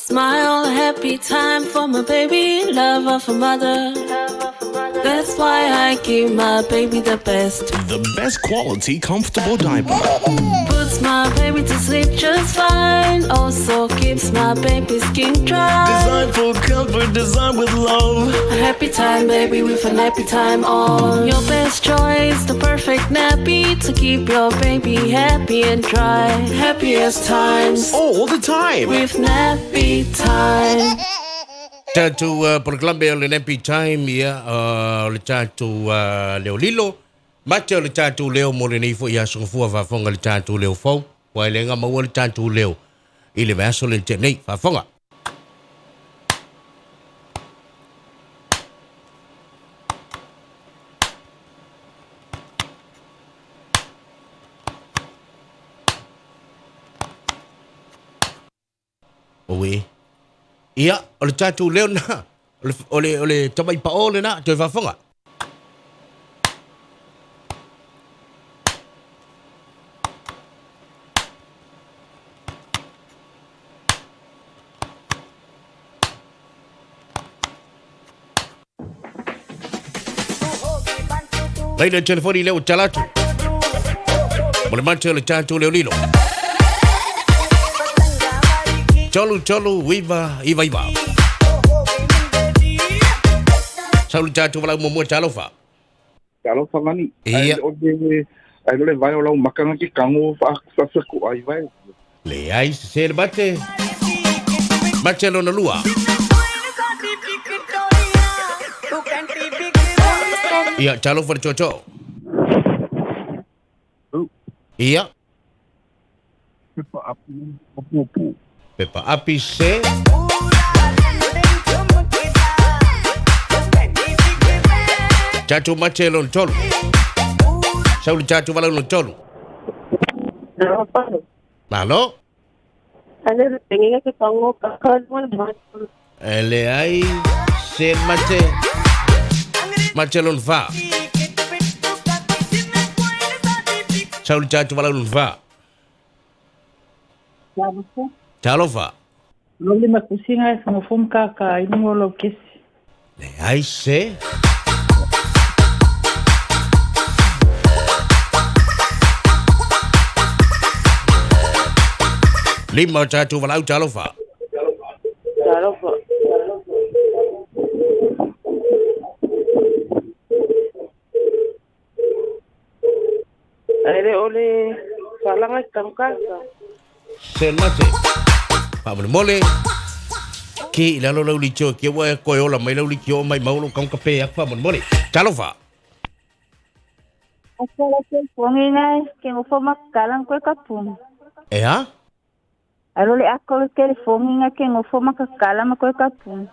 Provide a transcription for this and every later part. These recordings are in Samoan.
Smile, happy time for my baby, love of a mother. That's why I give my baby the best. The best quality comfortable diaper. Puts my baby to sleep just fine. Also keeps my baby skin dry. Designed for comfort, designed with love. A happy time, baby, with a nappy time on. Your best choice, the perfect nappy to keep your baby happy and dry. Happiest times All the time. with nappy time. Tatou polokalame o le Nappy Time, ia, o le tatou leo lilo, mate o le tatou leo mo lenei foi aso gafua faafofoga le tatou leo fou, ua e le ga maua le tatou leo i le vaiaso le tea nei, faafofoga. Oe. Ia, o le tatou leo na, o le, o le, o le tamai paʻō lena, toe faafofoga. Laina telefoni leo talatu. Mo le mate o le tatou leo lilo. Tolu tolu iva iva iva. Sau le tatou valau muamua talofa. Talofa lani. Ia. Ai o le ai le vai o lau makanga ki kango fa fa fa ku ai vai. Leai se le mate. Mate lona lua. Ia, talofa le toto. Ia. Pepa api pupu. Pepa api se. Tatou mate lona tolu. Sau le tatou valau lona tolu. Malo. E leai se mate. Mate lona fa. Sau le tatou valau lona fa. Talofa. Lole makusinga e whangafom ka ka inungo lau kesi. Leai se. Lima o tatou valau talofa. Talofa. Aere o le whalanga i kamukaka. Se mate. Faamolemole. Ki i lalo lau litio ki ua e koe ola mai lau litio mai maulo kaunga pe aku faamolemole. Talofa. Akala ke fongi ngai ke ngofo makakalang koe kapunga. E a? Alo le akala ke fongi ngai ke ngofo makakala ma koe kapunga.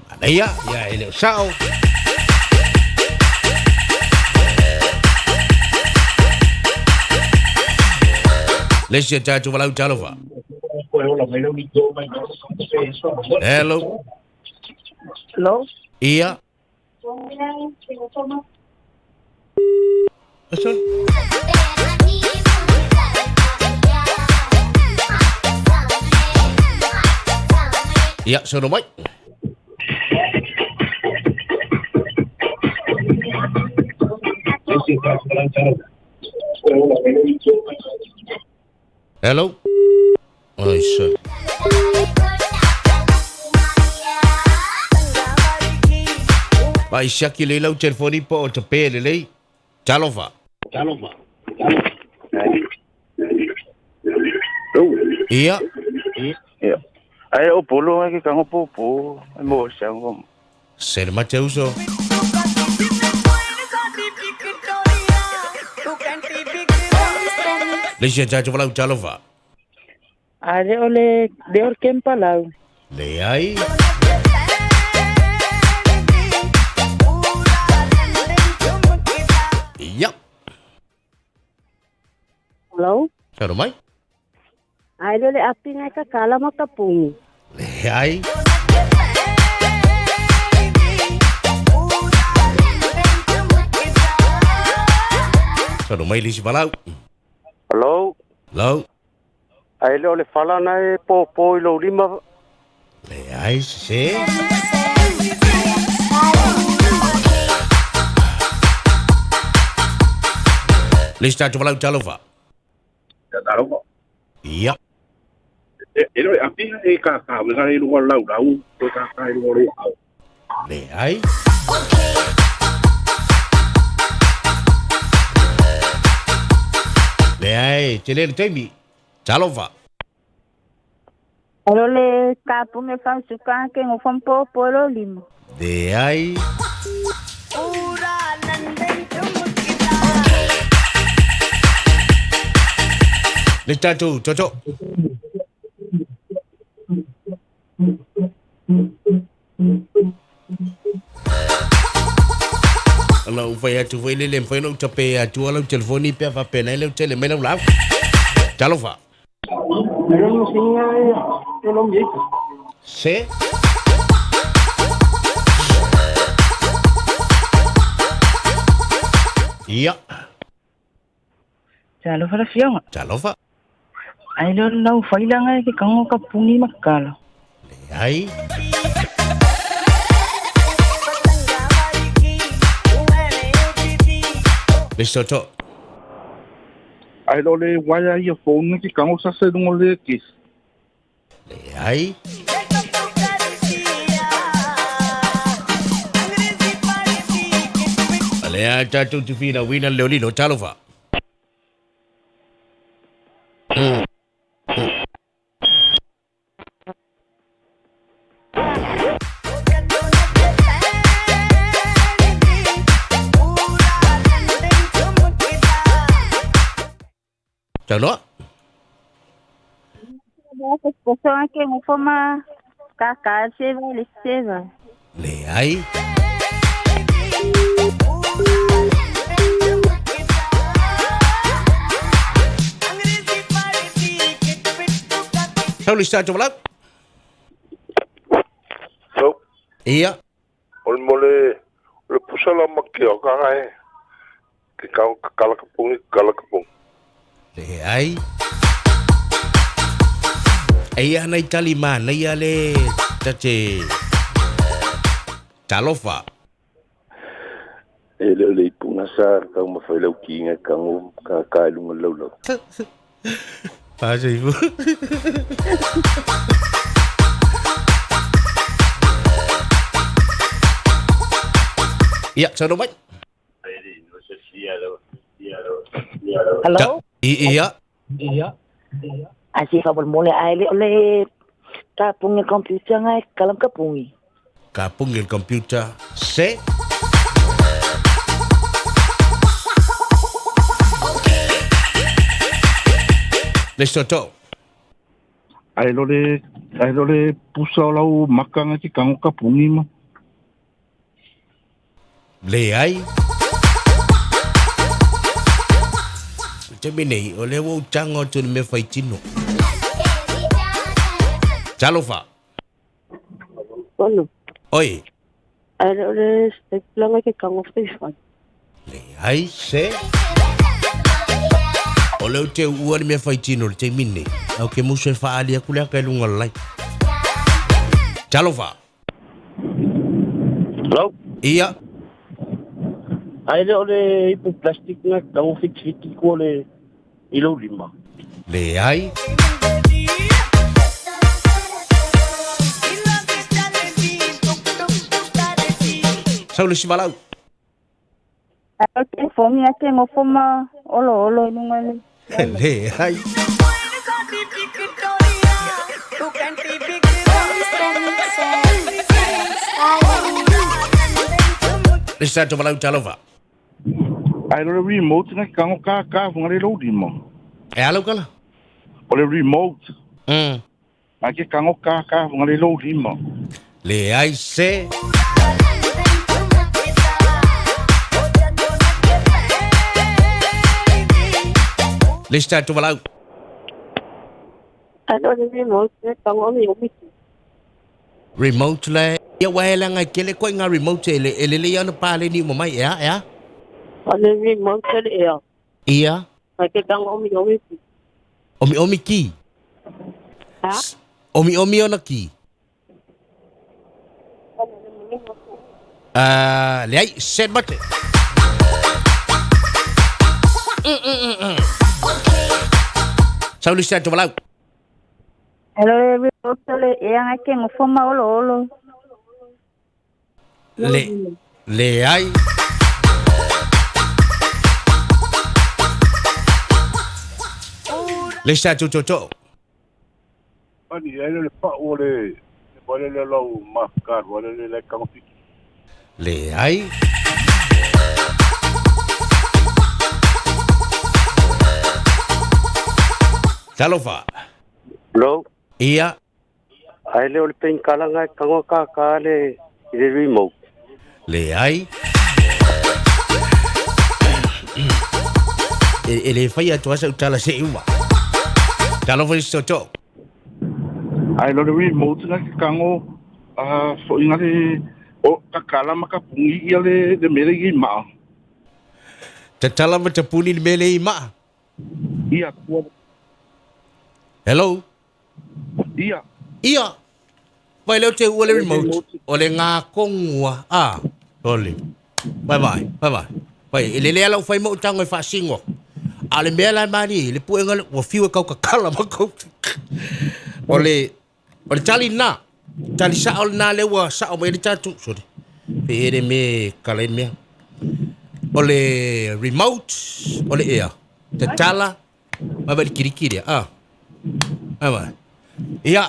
Manaia, ia e leo sao. Le isi a tatou valau talofa. Hello. Hello? Ia. Aso. Ia, sono mai. Hello. Ai, se. Vai siaki lei lau telefoni po o tape le lei. Talofa. Ia. Ia. Ai o polo ai ki kango pupu. Ai mo siang Se le mate uso. Le isi a tatou valau talofa. Aere o le leo kempa lau. Leai. Ia. Hello? Talo mai. Aere le api ngai kakala ma kapunga. Leai. Talo mai le isi valau. Hello. Lau. Ai le o le whala na e po po i lau lima. Leai sese. Le isi tatou valaau talofa. Talofa. Ia. E le api e ka ka we ga i lunga lau lau ko ka ka i lunga lau. Leai. Leai, tele le taimi. Talofa. Ai lo le kapungi fausuka ke ngofo ma popo i lou lima. Leai. Le tatou toto. Ona ou fai atu foi le le mafai ona ou tape atua lau telefoni pe a faapena ai lau tele mai lau lau. Talofa. Se. Ia. Talofa le afioga. Talofa. Ai leo le lau failanga e ke kago ka pungi ma kala. Leai. Le soto. Ai lo le waya ia phone ki kango sa se lunga le kis. Leai. Alea tatou te finauina le leolilo. Talofa. Saunoa. Poso ke ngofo ma kaka se vai le se vai. Leai. Sau le tatou valaau. So, Ia. o le mole, o le pusa la makia o kanga e. Ke kau kala kapungi, kala kapungi. Leai. Eia nai tali manaia le tate. Talofa. E le o le ipunga sa kau mawhai lau ki inga kango ka ka i lunga lau lau. Pasa ifu. Ia, saunoa mai. Hello? Ia. Ai se faamolemole ae le o le tapugi o le computer ga e kala ma kapugi. Kapugi o le computer. Se. Le soto. Ai lo le ai lo le pusa o lau makanga ki kango kapungi ma. Leai. Taimi nei, o lea ua ou tago atu i le mea faitino. Talofa. Ono. Oi. Ai le o le stapler ke kango faifai. Leai se. O lea ou te uua le mea faitino i le taimi nei. Ae ou ke musu e faaali atu le aka i luga o le lai. Talofa. Hello? Ia. Ai le o le ipu plastic nga kango fitifiti kua le i lou lima. Leai. Sau le isi valaau. Ai o le telefoni a ke ngofo ma olo olo i luga le. Leai. Le isi tatou valaau talofa. Ai lo le remote na kango ka ka funga le lou lima. E a lau kala? O le remote. A ke kango ka ka funga le lou lima. Leai se. Le isi tatou valaau. Ai le o le remote e kango omi omi ki. Remote le. Ia ua e leaga e tele koe ngā remote e le e lelei lava ona paleni uma mai, e a, e a? O le remote le ea. Ia. Ai ke kango omi omi ki. Omiomi ki? Ha? Omiomi ona ki? Leai, set mate. Sauli sa tuvalau. Ae lo le remote o le ea nga ke ngofo ma olo olo. Le, leai. Le sa tu toto. Ani ai le pa o le le le lau ma ka wa le le ka fiki. Leai. Talofa. Lo. Ia. Ai le o le penkala nga kango ka ka le i le remote. Leai. E le fai atu asa utala se uma. Talofa i soto. Ai lo le remote nga ke kango a fo inga le o ka kala ma ka pungi ia le le mele i ma. Tatala ma tapuni le mele i maa. Ia kua. Hello. Ia. Ia. Vai leo te ua le remote. O le ngā kongua. Ah. Ole. Bye bye. Bye bye. Vai, e le lea lau whai mo tango e whaasingo. A le mea lai mani, le puenga le, ua fiu e kau kakala ma kau. O le, o le tali nā. Tali sa o le nā le ua sa o mai le tatu. Sorry. Pe ere me kala i mea. O le remote, o le ea. Te tala, mai vai le kirikiri. Ah. Ai vai. Ia,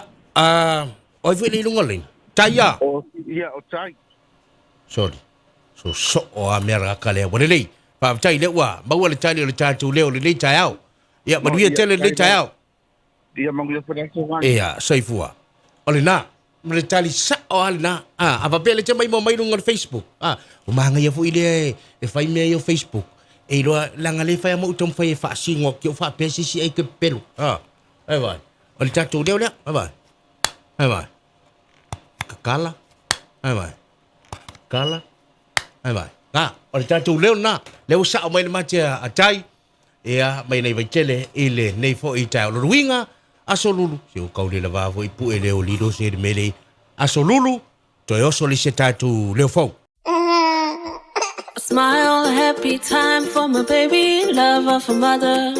oi foi le ilunga leina. Tai ia. O, ia, o tai. Sorry. So so o a mea raka lea. Wa lelei. Whaaftai le ua. Maua le tali o le tātou leo le lei tai au. Ia, manuia tele le lei tai au. Ia, manuia whanau wai. Ia, saifua. O le nā. Ma le tali sa o a le nā. Ah, a wapea le te mai mo mai lunga le Facebook. Ah, o maanga ia fui le e whai mea i o Facebook. E iloa, langa le whai a mo utom whai e whaasingo ki o whaapea sisi ai ke pelu. Ah, ai vai. O le tātou leo lea. Ai vai. Ai vai. Kakala. Ai vai. Kala. Ai vai. Ngā, o le tātou leo nā. Leo sa o mai le mate a tai. Ia, mai nei vaitele i le nei fo i tai. O le ruinga, aso lulu. Se o kaule la vā fo i pu e leo lilo se le mele. Aso lulu, toe oso le se tātou leo fau. Smile, happy time for my baby, love of a mother.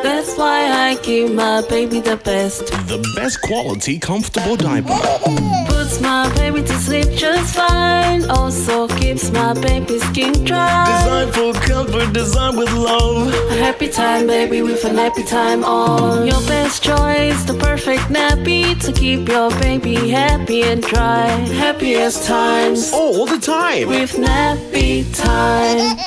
That's why I give my baby the best. The best quality comfortable diaper. Puts my baby to sleep just fine. Also keeps my baby skin dry. Designed for comfort, designed with love. A happy time, baby, with a nappy time on. Your best choice, the perfect nappy to keep your baby happy and dry. Happiest times all the time with Nappy Time.